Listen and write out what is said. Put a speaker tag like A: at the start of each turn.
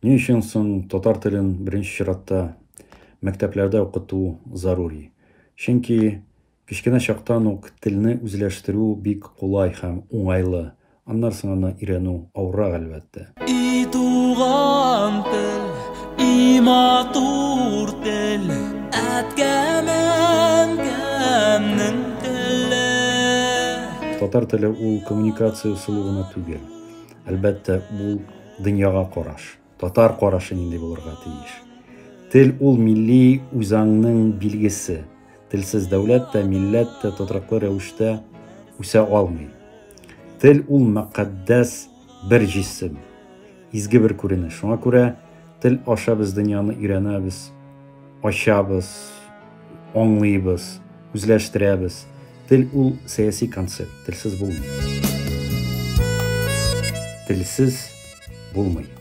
A: Ни өчен соң татар телен беренче чиратта мәктәпләрдә укыту зарури? Чөнки кечкенә чактан ук телне үзләштерү бик кулай һәм уңайлы. Аннан соң аны өйрәнү авыррак, әлбәттә.
B: И туган тел, и матур тел, әткәм, әнкәмнең теле.
A: Татар теле ул коммуникация ысулы гына түгел. Әлбәттә, ул дөньяга караш, татар карашы нинди булырга тиеш. Тел ул милли үзаңның билгесе. Телсез дәүләт тә, милләт тә тотрыклы рәвештә үсә алмый. Тел ул мөкатдәс бер җисем, изге бер күренеш. Шуңа күрә тел аша без дөньяны өйрәнәбез, ачабыз, аңлыйбыз, үзләштерәбез. Тел ул сәяси концепт, телсез булмый. Телсез булмый.